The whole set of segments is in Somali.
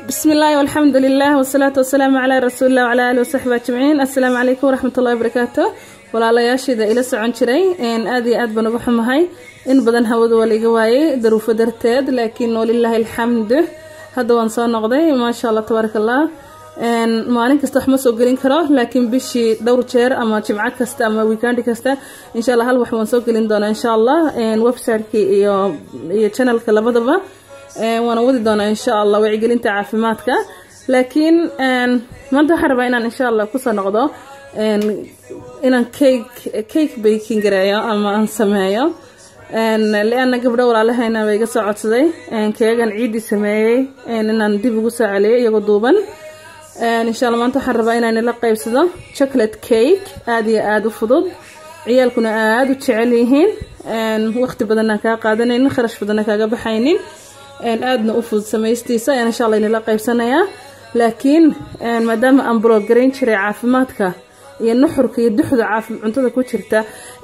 بسم الله والحمد لله والصلاة والسلام على رسول الله وعلى آله وصحبه أجمعين. السلام عليكم ورحمة الله وبركاته. Walaalayaashayda ila socon jiray, aad iyo aad baan uga xumahay in badan hawada waa la iga waayay daruufo darteed, laakiin walilaahi alxamd hadda waan soo noqday, maasha Allah, tabaaraka Allah. Maalin kasta wax ma soo gelin karo, laakiin bishii dhowr jeer ama jimco kasta ama weekend kasta, insha Allah, hal wax waan soo gelin doonaa, insha Allah. Website-kii iyo channelka labadaba waana wadi doonaa, insha Allah, wacyigelinta caafimaadka. Laakiin maanta waxaan rabaa inaan, insha Allah, kusoo noqdo inaan cake baking gareeyo ama aan sameeyo, lianna gabdho walaalahayna way iga soo codsaday keegan ciidii sameeyey inaan dib ugu soo celiyay iyagoo duuban. Insha Allah maanta waxaan rabaa inaan ila qaybsado chocolate cake aada iyo aada u fudud, ciyaalkuna aada u jecel yihiin, waqti badanna kaa qaadanaynin, kharash badanna kaaga baxaynin, aadna u fudud samaystiisa ayaan, insha Allah, inila qaybsanayaa. Laakiin maadaama aan blog garayn jiray caafimaadka iyo nuxurka iyo duxda cuntada ku jirta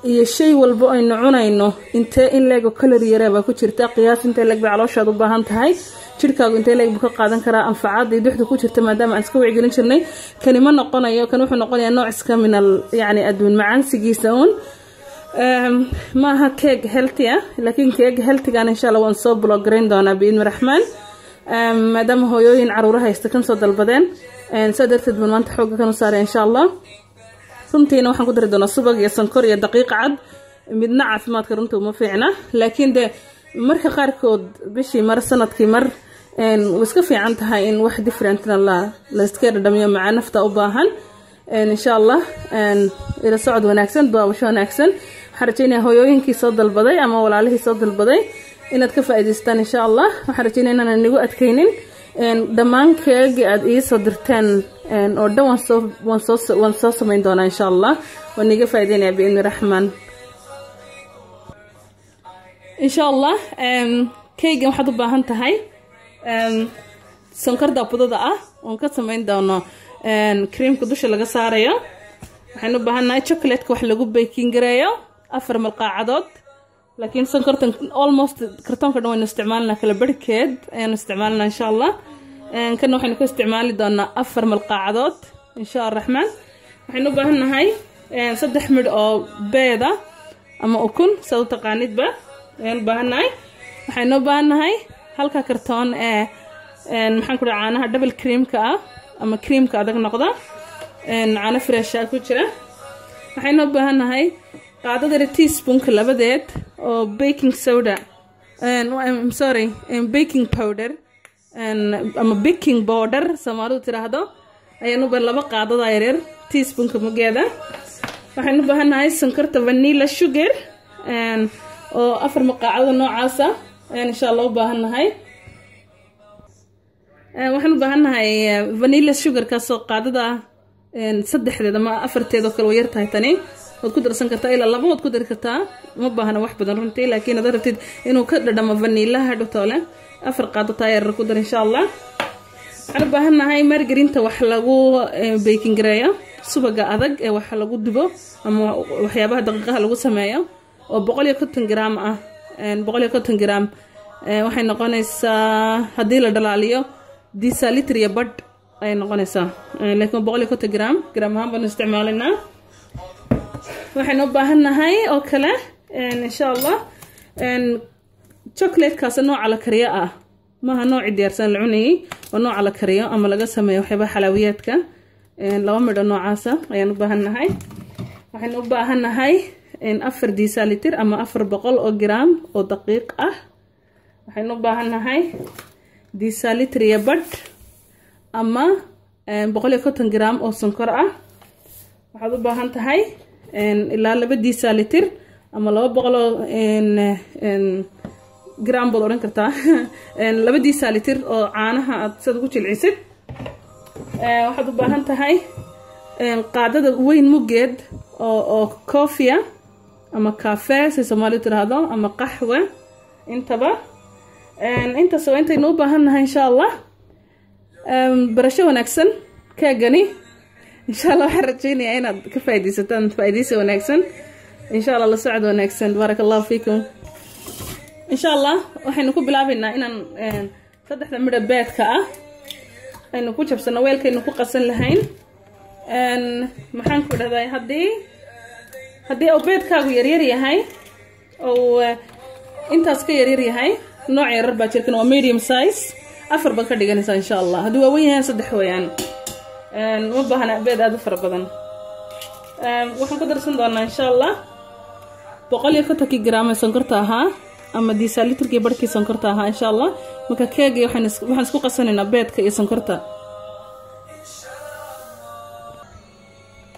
iyo shay walbo aynu cunayno, intee in leego calorie yaree baa ku jirta, qiyaas intee leeg bay calooshaad u baahan tahay, jirkaagu intee leeg buu ka qaadan karaa anfacaada iyo duxda ku jirta, maadaama aan iska wacyigelin jirnay, kani ma noqonayo. Kan wuxuu noqonayaa nooc iska minal, yacni adduun macaansigiisa uun, maaha keeg healthy ah. Laakiin keeg healthygan, insha Allah, waan soo blog garayn doonaa biidni raxmaan, maadaama hooyooyin caruuro haysta kan soo dalbadeen. Saa darteed baan maanta xoogga kan u saaray, insha Allah. Runtiina waxaan ku dari doonaa subag iyo sonkor iyo daqiiq cad. Midna caafimaadka runtii uma fiicna, laakiin de marka qaarkood, bishii mar, sanadkii mar, way iska fiican tahay in wax differentna la iska dhadhamiyo, macaa nafta u baahan, insha Allah. Ila socod wanaagsan, daawasho wanaagsan. Waxaan rajeynayaa hooyooyinkii soo dalbaday ama walaalihii soo dalbaday inaad ka faa'iidaystaan, insha Allah. Waxaan rajeynaya inaanan igu adkaynin. Dhammaan keegi aad iisoo dirteen oo dhan waan soo samayn doonaa, insha Allah, waan iga faa'iideynaya biidni raxmaan, insha Allah. Keygan waxaad u baahan tahay sonkorda budada ah oon ka samayn doono creamka dusha laga saarayo. Waxaynu u baahannahay chocolateka wax lagu baking gareeyo, 4 malqaacadood, laakiin sonkortan almost kartoonka dhan waynu isticmaalnaa, kala barhkeed ayaanu isticmaalnaa, insha Allah. Kana waxaynu ka isticmaali doonaa 4 malqaacadood, insha Araxmaan. Waxaynu u baahan nahay 3 midh oo beeda ama ukun, saad u taqaanidba, ayaan u baahan nahay. Waxaynu u baahan nahay halka kartoon ee, maxaan ku dhaha, caanaha double creamka ah ama creamka adag noqda, caano fresha ku jira. Waxaynu u baahan nahay qaadada teaspoonka labadeed oo baking soda, I'm sorry, baking powder ama baking powder Soomaalidu tiraahdo ayaan u baahan, 2 qaadada yaryar teaspoonka mugeeda. Waxaynu u baahan nahay sonkorta vanilla sugar oo 4 maqaacado noocaasa ayaan, insha Allah, u baahan nahay. Waxaan u baahan nahay vanilla sugarkaasoo qaadada saddexdeed ama afarteed oo kale. Way yar tahay tani, waad ku darsan kartaa ilaa 2, waad ku dari kartaa, ma baahna wax badan runtii. Laakiin hadaad rabtid inuu ka dhadhamo vanillaha hadhowtoole, 4 qaado taa yarar ku dar, insha Allah. Waxaan u baahan nahay margarinta wax lagu baking gareeyo, subaga adag ee wax lagu dubo ama waxyaabaha daqiiqaha lagu sameeyo oo 150 gram ah. 150 gram waxay noqonaysaa, haddii la dhalaaliyo, deciliter iyo badh ayay noqonaysaa, laakiin 150 gram, gram ahaan baanu isticmaalaynaa. Waxaynu u baahan nahay oo kale, insha Allah, chocolatekaas nooca la kariyo ah, maaha noocii diyaarsan la cunayay, oo nooca la kariyo ama laga sameeyo waxyaabaha xalaawiyaadka. 2 midho noocaasa ayaan u baahan nahay. Waxaynu u baahan nahay 4 deciliter ama 400 oo gram oo daqiiq ah. Waxaynu u baahan nahay deciliter iyo badh ama 150 gram oo sonkor ah. Waxaad u baahan tahay ilaa 2 deciliter ama 200 oo gram baad odhan kartaa, 2 deciliter oo caanaha aad sad ugu jilcisid. Waxaad u baahan tahay qaadada weyn muggeed oo coffee ama cafe si Soomaalidu tiraahdo ama qaxwe intaba. Intaas waa intaynu u baahan nahay, insha Allah. Barasho wanaagsan. Keegani, insha Allah, waxaan rajeynayaa inaad ka faaidaysataan. Faaidaysi wanaagsan, insha Allah. La socod wanaagsan, baaraka Allahu fiikum. Insha Allah waxaynu ku bilaabaynaa inaan saddexda midho beedka ah Aynu ku jabsano weelkaynu ku qasan lahayn. Maxaan ku dhahday, haddii uu beedkaagu yaryar yahay oo intaas ka yaryar yahay, nooc yarar baa jirkan, waa medium size, 4 baad ka dhiganaysaa insha Allah. Haddii waaweyn yahay 3 weeyaan. Ma baahna beed aada u fara badan. Waxaan ku darsan doonaa insha Allah 150-kii gram ee sonkorta ahaa ama decilitrkii barhkii sonkorta ahaa insha Allah. Marka keegii waxaan isku qasanaynaa beedka iyo sonkorta.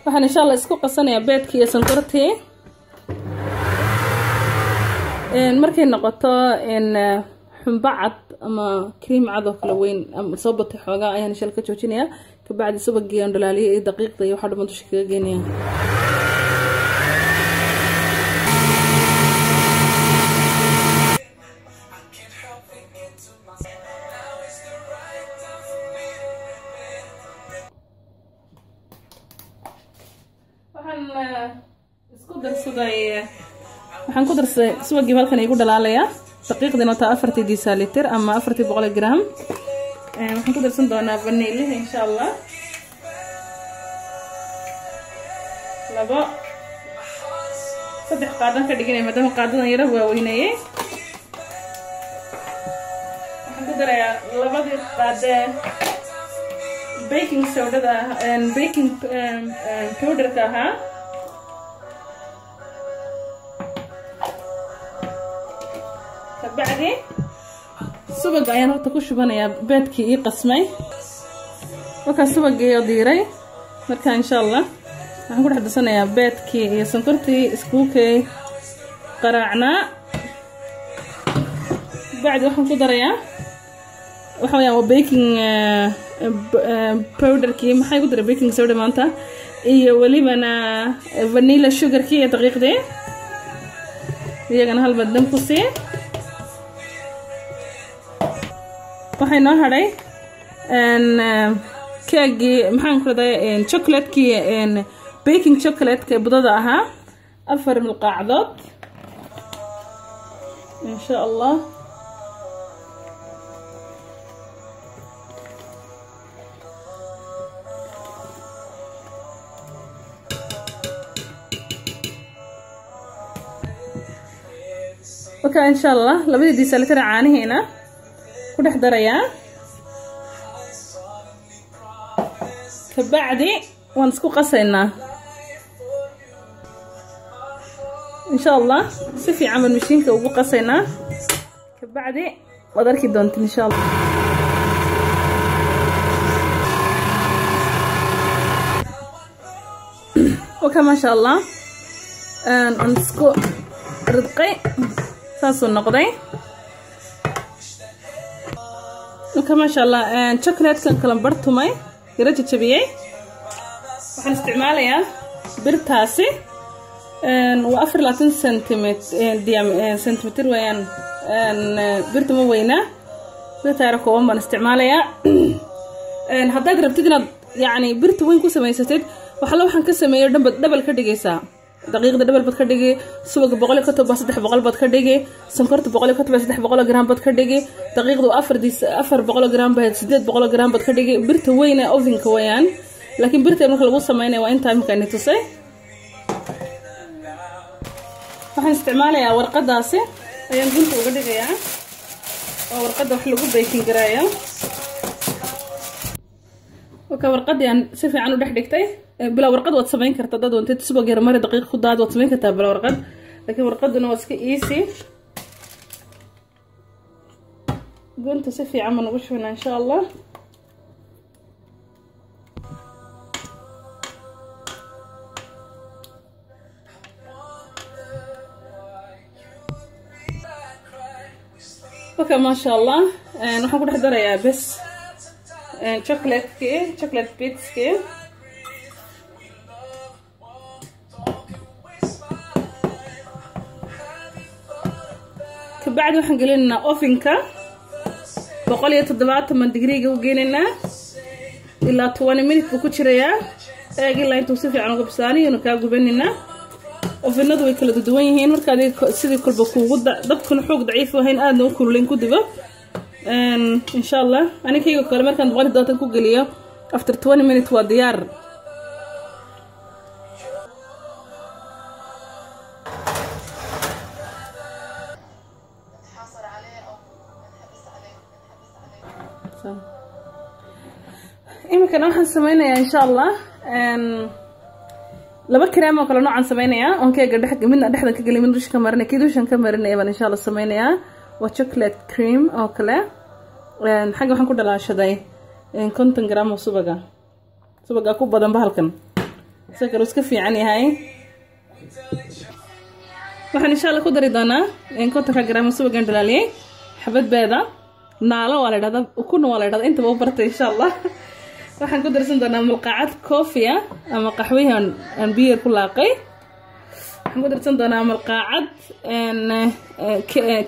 Waxaan insha Allah isku qasanayaa beedkii iyo sonkortii. Markay noqoto xumbo cad ama cream cad oo kala weyn ama soo batay xoogaa ayaan insha Allah ka joojinayaa. Kabacdi subagii aan dhalaaliyay iyo daqiiqda iyo waxa dhammaan dusha kaga geenaya. Waxaan isku darsaday, waxaan ku darsaday subagii halkan igu dhalaalaya, daqiiqdiina taa 4-tii deciliter ama 400 gram. Waxaan ku darsan doonaa vaniiliha insha Allah, 2 3 qaadan ka dhiganaya maadaama qaadadan yara waaweynayay. Waxaan ku darayaa 2dii qaade baking sodada, baking powderka ahaa. Kabacdi subaga ayaan horta ku shubanayaa beedkii ii qasmay. Markaa subagii oo diiray, marka insha Allah waxaan ku dhex darsanayaa beedkii iyo sonkortii iskuukay qaraacnaa. Bacdi waxaan ku darayaa waxa weeyaan waa baking powderkii, maxay ku daray baking soda maanta, iyo welibana vanilla sugarkii iyo daqiiqdii, iyagana hal badan ku sii. Waxay noo hadhay keegii, maxaan ku raday, chocolatekii baking chocolateka budada ahaa, 4 milqaacdood insha Allah. Marka insha Allah 2dii deciliter caanihiina ku dhex darayaa. Kabacdi waan isku qasaynaa insha Allah, si fiican baan mashiinka ugu qasaynaa. Kabacdi waad arki doontiin insha Allah. Waka maasha Allah aan isku ridqay, saasuu noqday. Marka maasha Allah chocolatekan kala bartumay yara jajabiyey. Waxaan isticmaalayaa birtaasi, waa 24 centimeter weeyaan. Birta ma weynaa, birta yara kooban baan isticmaalayaa. Haddaad rabtid inaad yacni birta weyn ku samaysatid, waxalla waxaan ka sameeyay dhan baad double ka dhigaysaa. Daqiiqda double baad ka dhigi, subaga 150 baa 300 baad ka dhigi, sonkorta 150 baa 300 gram baad ka dhigi, daqiiqdu 400 gram baad 800 gram baad ka dhigi. Birta weyn ee ovenka weeyaan, laakiin birta marka lagu sameynayo waa intaa imika ini tusay. Waxaan isticmaalayaa warqadaasi ayaan gunta uga dhigayaa, oo warqadda wax lagu baking gareeyo. Waka warqadii aan si fiican u dhex dhigtay. Bilaa warqad waad samayn kartaa dad wantid, subag yar mari, daqiiq ku daad, waad samayn kartaa bilaa warqad, laakiin warqaduna waa iska easy. Gunta si fiican baan ugu shubnaa insha Allah. Waka maasha Allah waxaan ku dhex darayaa bes chocolatekii, chocolate bitskii. Kabacdi waxaan gelinaynaa ovenka 170 digriga u geenaynaa, ilaa 20 minute buu ku jirayaa. Eeg ilaa intuu si fiican uga bislaanayo inu kaa gubanaynaa. Ovenadu way kala duwan yihiin, marka adiga sidii kolba kuugu dabkuna xoog daciif ahayn aadna u kululayn ku dibo. Insha Allah aninkayga kale markaan 170 ku geliyo after 20 minutes waa diyaar. Iminkana waxaan sameynayaa insha Allah laba kareem oo kale noocan sameynayaa oon keega dhex midna dhexda ka geliy, midna dusha ka marinaya, kii dushan ka marinaya baan insha Allah sameynayaa. Waa chocolate cream oo kale. Xagga waxaan ku dhalaashaday 50 gram oo subaga, subaga ku badan bahalkan, isaga kale iska fiican yahay. Waxaan insha Allah ku dari doonaa 50 gram oo subagan dhalaaliyay, xabad beeda, naalo waa la dhahdaa, ukuna waa la dhahdaa, intaba u bartay insha Allah. Waxaan ku darsan doonaa malqacad coffee ama qaxwihi aan biyo ku laaqay. Waxaan ku darsan doonaa malqacad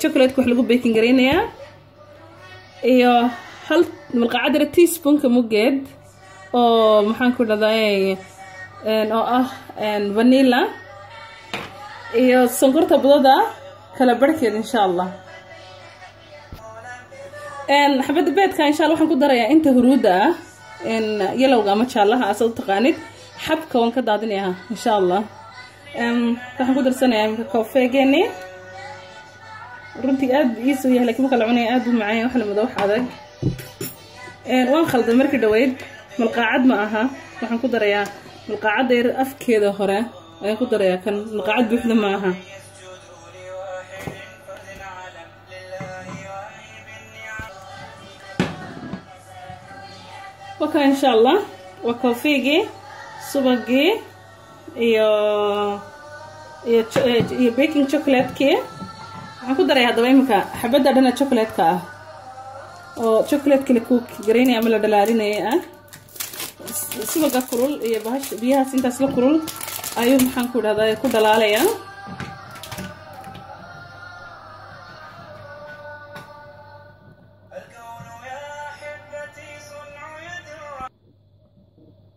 chocolate wax lagu baking gareynayaa, iyo hal malqacad yar teaspoonka muggeed oo maxaan ku dhahdaa oo ah vanilla, iyo sonkorta budada kala barhkeed insha Allah. Xabadda beedka insha Allah waxaan ku darayaa inta huruudda ah, yelowga ama jaalaha asaad u taqaanid, xabka waan ka daadinayaa insha Allah. Waxaan ku darsanayaa iminka koofeegeeni. Runtii aad iisuu yahay, lakiin marka la cunaya aad buu macaan yahay, waxa la moodaa wax adag. Waan khalday markii dhaweyd, malqaacad ma aha, waxaan ku darayaa malqaacadda yar afkeeda hore ayaan ku darayaa, kan malqaacad buuxda ma aha. Waka insha Allah waa koofeegii, subagii iyo iyo iyo baking chocolate-kii. Waxaan ku daraya haddaba iminka xabadda dhana chocolate-ka ah oo chocolate-ki la cook garaynaya ama la dhalaalinaya ah. Subaga kulul iyo bahash biyahaas intaas la kulul ayuu maxaan ku dhahdaa ku dhalaalaya.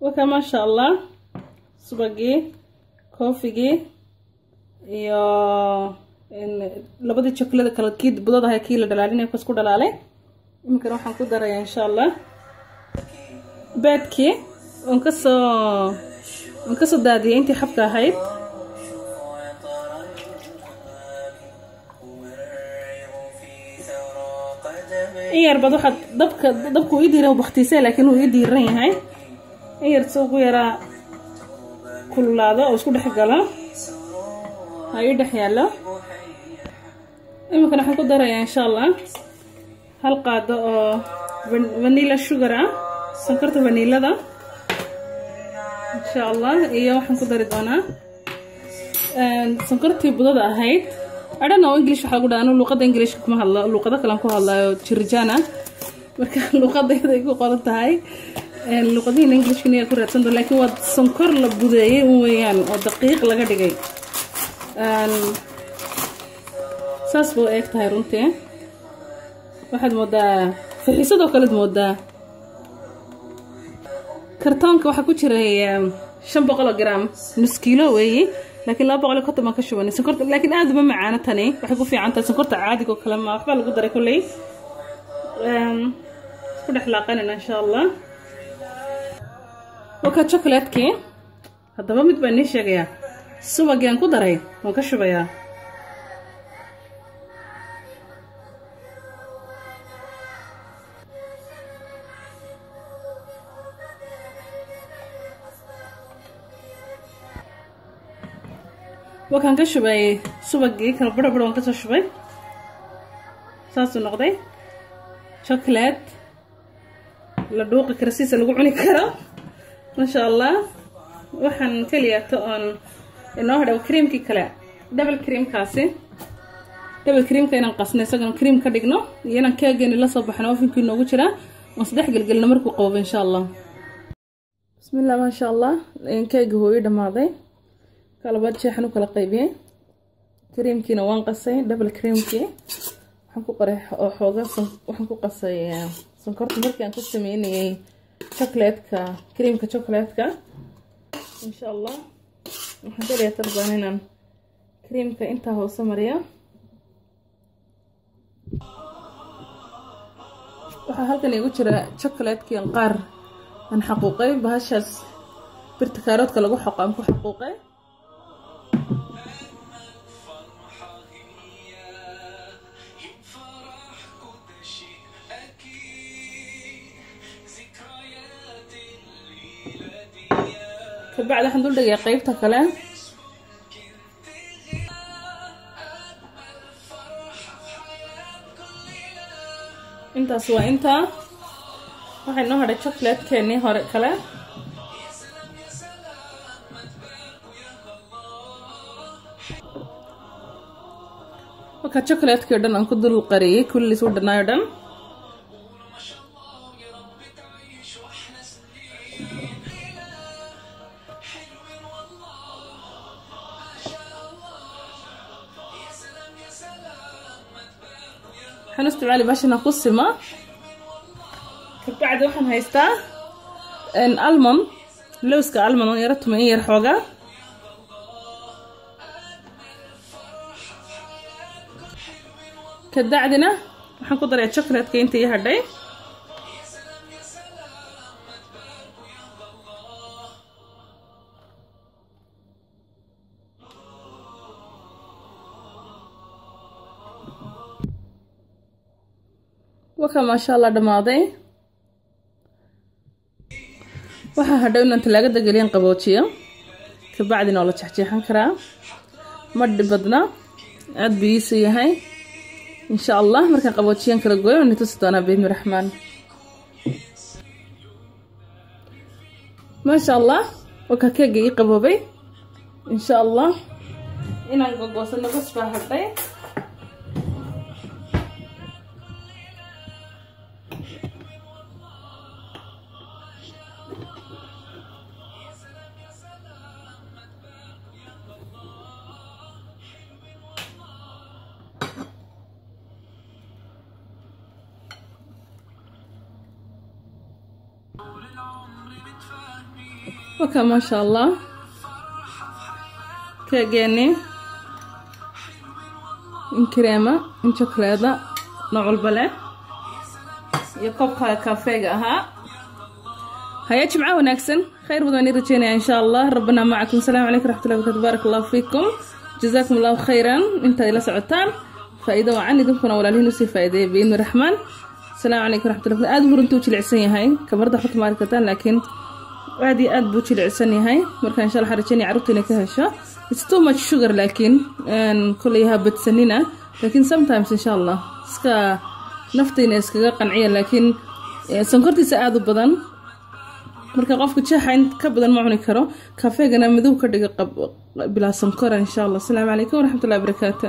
Waka maasha Allah subagii, koofigii iyo labadii chocolate kala kii budada ahay, kii la dhalaalinaya kas ku dhalaalay. Iminkana waxaan ku darayaa insha Allah beedkii oon kasoo daadiyay intii xabka ahayd. In yar baad waxaad dabka uu ii diiran baktiisay, laakiin uu ii diiran yahay. In yar si ugu yaraa kululaado oo isku dhex galo ha ii dhex yaallo. Iminkana waxaan ku darayaa insha Allah hal qaado oo vanilla sugar ah, sonkorta vanillada insha Allah, iyo waxaan ku dari doonaa sonkortii budada ahayd. I don't know English waxaa lagu dhahaa, anu luuqadda Englishka kuma hadlo, luuqado kale aan ku hadlayo jirjaan ah, marka luuqadayda ay ku qoran tahay luuqadihiina Englishkana ayaa ku raadsan doon, laakiin waa sonkor la budeeyey un weeyaan oo daqiiq laga dhigay. Saas buu eeg tahay runtii, waxaad moodaa fixiisadoo kalead moodaa. Kartoonka waxaa ku jiray 500 gram, nus kiilo weeyi, laakiin 250 baan ka shubanay sonkorta, laakiin aad uma macaano tani. Waxay ku fiican tahay sonkorta caadiga oo kale ma waxbaa lagu daray kolley. Isku dhex laaqanayna insha Allah. Waka chocolate-kii haddaba mid baan nii sheegayaa, subagii aan ku daray waan ka shubayaa. Wakaan ka shubay subagii kala baro baro waan kasoo shubay, saasuu noqday chocolate la dhuuqi karo, siisa lagu cuni karo maasha Allah. Waxaan keliya ta oon inoo hadhaw creamkii kale, double creamkaasi, double creamka inaan qasno isagana cream ka dhigno, iyo inaan keegeeni la soo baxno ovenkii noogu jiraa oon saddex gelgelino markuu qaboobo insha Allah. Bismillah maasha Allah, keega wuu ii dhamaaday, kalabaad jeexan u kala qaybiyey, creamkiina waan qasay, double creamkii waxaan ku qoray oo xooga waxaan ku qasay sonkorta markii aan ku sameynayay chocolate-ka, creamka chocolate-ka insha Allah. Waxaan kaliya tarbaan inaan creamka intaa hoose mariyo. Waxaa halkan igu jira chocolatekii qaar aan xaquuqay, bahashaas birta kaaroodka lagu xoqo aan ku xaquuqay. Kabacdi waxaan dul dhigayaa qeybta kale. Intaas waa intaa. Waxay noo hadhay chocolatekeenii hore kale. Marka chocolatekii o dhan aan ku dul qariyey, kulliis u dhanaayo dhan. Waxaan isticmaali bahashana ku sima. Kabacdi waxaan haystaa almond, lowska almond oo yara tuma in yar xoogaa. Kadacdina waxaan ku darayaa chocolateka inta ii hadhay. Waka maasha Allah dhamaaday. Waxaa hadhow inaan talaagada geliyan qaboojiyo, kabacdina waa la jeexjeexan karaa. Ma dhib badna, aada buu iisu yahay. Insha Allah markaan qaboojiyan kala gooyo waan tusi doonaa biidni raxmaan. Maasha Allah, waka keega ii qaboobay. Insha Allah inaan gogoosano bas baa hadhay. Waka maasha Allah keegeeni in kareema in chocolate nooc walba leh iyo koobka kafeega ahaa. Haya, jimco wanaagsan, khayr badan waan rajeynaya insha Allah. Rabbana macakum. Asalaamu calaykum raxmatullahi barakatu. Baarak allahu fiikum, jazaakum allahu khayran intaad ila socotaan. Faa'iido wacan, idinkuna walaalihiin usii faa'iideeya biidni raxmaan. Asalaamu calaykum raxmatullahi. Aad buu runtii u jilicsan yahay, kamarada waxba kama arki kartaan, laakiin aad iyo aad buu jilicsan yahay. Marka insha Allah waxaan rajeynaya carruurta inay ka hesho. It's too much sugar, laakiin kolley ha badsanina, laakiin sometimes insha Allah iska naftiina iskaga qanciya, laakiin sonkortiisa aada u badan. Marka qofka jeexa in ka badan ma cuni karo. Kafeegana madow ka dhiga bilaa sonkora insha Allah. Asalaamu calaykum waraxmatullahi wabarakaatu.